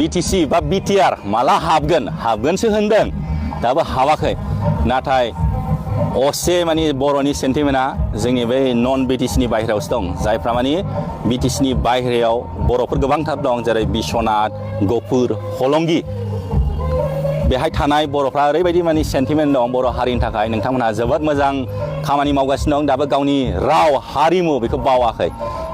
BTC बा BTR माला हाबगोनसो होनदों दाबो हाबाखै नाथाय असे माने बर'नि सेन्टिमेन्टआ जोंनि बे नन BTC नि बाहेरायावसो दं जायफ्रा माने BTC नि बाहेरायाव बर'फोर गोबांथार दं जेरै बिश्वनाथ गफुर हलंगि बेहाय थानाय बर'फ्रा ओरैबायदि माने सेन्टिमेन्ट दं बर' हारिनि थाखाय नोंथांमोनहा जोबोद मोजां खामानि मावगासिनो दं दाबो गावनि राव हारिमु बेखौ बावाखै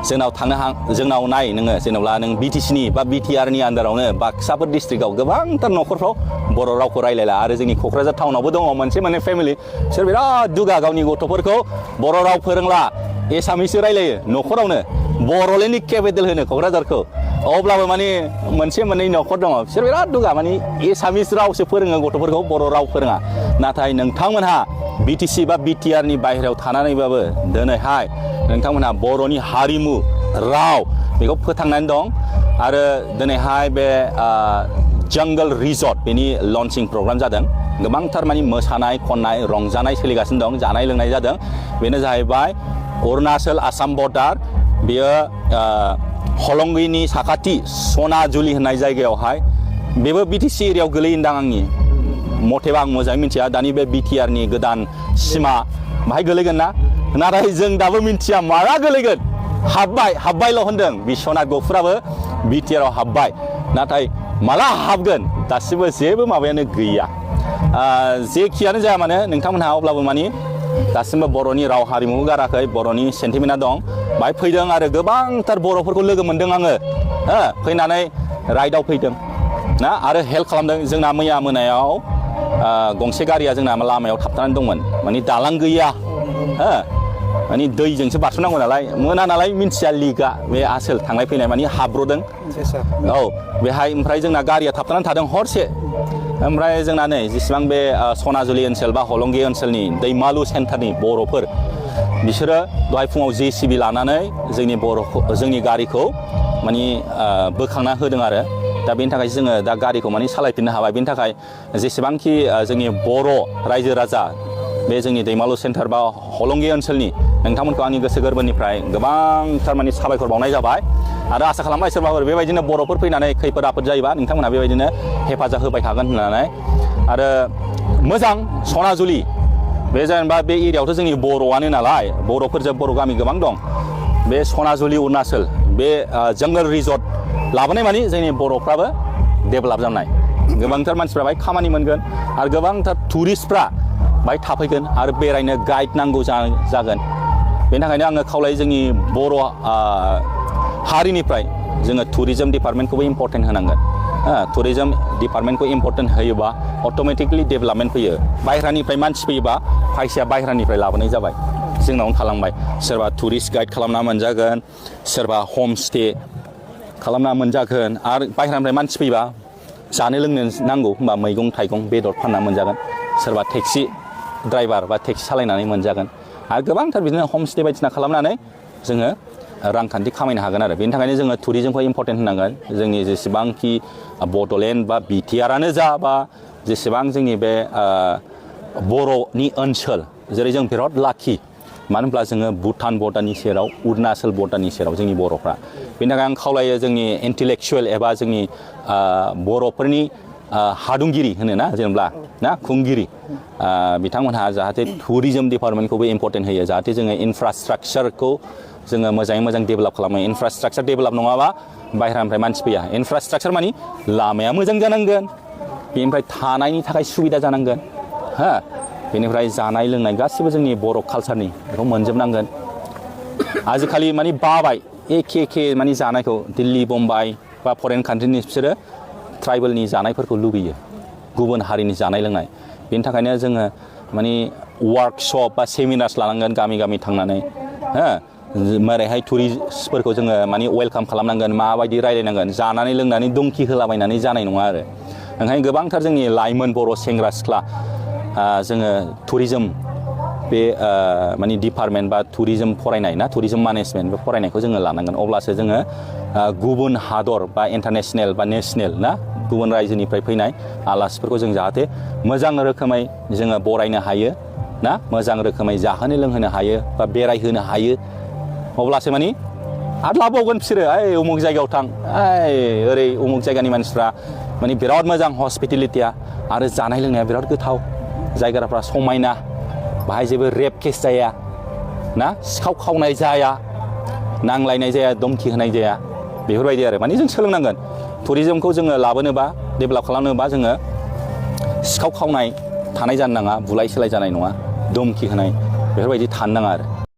जोंनाव नाय नोङो जेनेबा नों BTC नि बा BTR नि आन्दारावनो बाक्साफोर डिस्ट्रिक्टआव गोबांथार न'खरफ्राव बर' रावखौ रायलायला आरो जोंनि क'क्राझार टाउनावबो दङ मोनसे फेमिलि बिसोर बिराद दुगा गावनि गथ'फोरखौ बर' राव फोरोंला एसामिससो रायलायो न'खरावनो बर'लेण्डनि केपिटेल होनो क'क्राझारखौ अब्लाबो माने मोनसे मोननै न'खर दङ बिसोर बिराद दुगा माने एसामिस रावसो फोरोङो गथ'फोरखौ बर' राव फोरोङा नाथाय नोंथांमोनहा BTC बा BTR नि बाहेरायाव थानानैबाबो दिनैहाय नोंथांमोनहा बर'नि हारिमु राव बेखौ फोथांनानै दं आरो दिनैहाय बे जंगल रिजर्ट बेनि लन्चिं प्रग्राम जादों गोबांथार माने मोसानाय खननाय रंजानाय सोलिगासिनो दं जानाय लोंनाय जादों बेनो जाहैबाय अरुणाचल आसाम बर्डार बेयो हलंगिनि साखाथि सनाजुलि होननाय जायगायावहाय बेबो BTC एरियायाव गोलैयोदां आंनि मथेबा आं मोजाङै मिथिया दानि बे BTR नि गोदान सिमा बाहाय गोलैगोन ना नाथाय जों दाबो मिथिया माला गोलैगोन हाबबायल' होनदों बिश्वनाथ गफुराबो BTR आव हाबबाय नाथाय माला हाबगोन दासिमबो जेबो माबायानो गैया जेखियानो जाया मानो नोंथांमोनहा अब्लाबो माने दासिमबो बर'नि राव हारिमुखौ गाराखै बर'नि सेन्टिमेन्टआ दं बाहाय फैदों आरो गोबांथार बर'फोरखौ लोगो मोनदों आङो फैनानै राइडआव फैदों ना आरो हेल्प खालामदों जोंना मैया मोनायाव गंसे गारिया जोंना लामायाव थाबथानानै दंमोन माने दालां गैया माने दैजोंसो बारस'नांगौ नालाय मोना नालाय मिन्थिया लिगा बे आसोल थांनाय फैनाय माने हाब्र'दों औ बेहाय ओमफ्राय जोंना गारिया थाबथानानै थादों हरसे ओमफ्राय जोंना नै जेसेबां बे सनाजुलि ओनसोल बा हलंगि ओनसोलनि दैमालु सेन्टारनि बर'फोर बिसोरो दहाय फुङाव JCB लानानै जोंनि गारिखौ माने बोखांना होदों आरो दा बेनि थाखाय जोङो दा गारिखौ माने सालायफिननो हाबाय बेनि थाखाय जेसेबांखि जोंनि बर' रायजो राजा बे जोंनि दैमालु सेन्टार बा हलंगि ओनसोलनि नोंथांमोनखौ आंनि गोसो गोरबोनिफ्राय गोबांथार माने साबायखर बावनाय जाबाय आरो आसा खालामबाय सोरबाफोर बेबायदिनो बर'फोर फैनानै खैफोद आफोद जायोबा नोंथांमोनहा बेबायदिनो हेफाजाब होबाय थागोन होननानै आरो मोजां सनाजुलि बे जेनेबा बे एरियायावथ' जोंनि बर'आनो नालाय बर'फोरजों बर' गामि गोबां दं बे सनाजुलि अरुणाचल बे जंगल रिजर्ट लाबोनाय माने जोंनि बर'फ्राबो डेभेलप जानाय गोबांथार मानसिफ्रा बाहाय खामानि मोनगोन आरो गोबांथार टुरिस्टफ्रा बाहाय थाफैगोन आरो बेरायनो गाइड नांगौ जागोन बेनि थाखायनो आङो खावलायो जोंनि बर' हारिनिफ्राय जोङो टुरिजम डिपार्टमेन्टखौबो इम्परटेन्ट होनांगोन टुरिजम डिपार्टमेन्टखौ इम्परटेन्ट होयोबा अट'मेटिकलि डेभेलपमेन्ट फैयो बाहेरानिफ्राय मानसि फैयोबा फैसाया बाहेरानिफ्राय लाबोनाय जाबाय जोंनावनो थालांबाय सोरबा टुरिस्ट गाइड खालामना मोनजागोन सोरबा हम स्टे खालामना मोनजागोन आरो बाहेरानिफ्राय मानसि फैयोबा जानो लोंनो नांगौ होनबा मैगं थाइगं बेदर फानना मोनजागोन सोरबा टेक्सि ड्राइभार बा टेक्सि सालायनानै मोनजागोन आरो गोबांथार बिदिनो हम स्टे बायदिसिना खालामनानै जोङो रांखान्थि खामायनो हागोन आरो बेनि थाखायनो जोङो टुरिजमखौ इम्परटेन्ट होनांगोन जोंनि जेसेबांखि बड'लेण्ड बा BTRआनो जा बा जेसेबां जोंनि बे बर'नि ओनसोल जेरै जों बिराद लाखि मानो होनब्ला जोङो भुटान बर्डारनि सेराव अरुणाचल बर्डारनि सेराव जोंनि बर'फ्रा बेनि थाखाय आं खावलायो जोंनि इन्टेलेक्सुवेल एबा जोंनि बर'फोरनि हादुंगिरि होनो ना जेनेबा ना खुंगिरि बिथांमोनहा जाहाथे टुरिजम डिपार्टमेन्टखौबो इम्परटेन्ट होयो जाहाथे जोङो इनफ्रास्ट्राक्चारखौ जोङो मोजाङै मोजां डेभेलप खालामो इनफ्रास्ट्राक्चार डेभेलप नङाबा बाहेरानिफ्राय मानसि फैया इनफ्रास्ट्राक्चार मानि लामाया मोजां जानांगोन बेनिफ्राय थानायनि थाखाय सुबिदा जानांगोन बेनिफ्राय जानाय लोंनाय गासिबो जोंनि बर' कालचारनि बेखौ मोनजोबनांगोन आजिखालि मानि बाबाय एखे मानि जानायखौ दिल्ली बम्बाइ बा फरेन कान्ट्रिनि बिसोरो ट्राइबेलनि जानायफोरखौ लुबैयो गुबुन हारिनि जानाय लोंनाय बेनि थाखायनो जोङो मानि वार्कशप बा सेमिनार्स लानांगोन गामि गामि थांनानै मारैहाय टुरिस्टफोरखौ जोङो मानि वेलकाम खालामनांगोन माबायदि रायलायनांगोन जानानै लोंनानै दंखि होलाबायनानै जानाय नङा आरो ओंखायनो गोबांथार जोंनि लाइमोन बर' सेंग्रा सिख्ला जोङो टुरिजम बे मानि डिपार्टमेन्ट बा टुरिजम फरायनाय ना टुरिजम मेनेजमेन्ट बे फरायनायखौ जोङो लानांगोन अब्लासो जोङो गुबुन हादर बा इन्टारनेसनेल बा नेसनेल ना गुबुन रायजोनिफ्राय फैनाय आलासिफोरखौ जों जाहाथे मोजां रोखोमै जोङो बरायनो हायो ना मोजां रोखोमै जाहोनो लोंहोनो हायो बा बेरायहोनो हायो अब्लासो मानि आरो लाबावगोन बिसोरो ओइ उमुक जायगायाव थां ओरै उमुक जायगानि मानसिफ्रा माने बिराद मोजां हस्पिटेलिटिया आरो जानाय लोंनाया बिराद गोथाव जायगाफ्रा समायना बाहाय जेबो रेप केस जाया ना सिखाव खावनाय जाया नांलायनाय जाया धमकि होनाय जाया बेफोरबायदि आरो माने जों सोलोंनांगोन टुरिजमखौ जोङो लाबोनोबा डेभेलप खालामनोबा जोङो सिखाव खावनाय थानाय जानो नाङा बुलाय सोलाय जानाय नङा धमकि होनाय बेफोरबायदि थानो नाङा आरो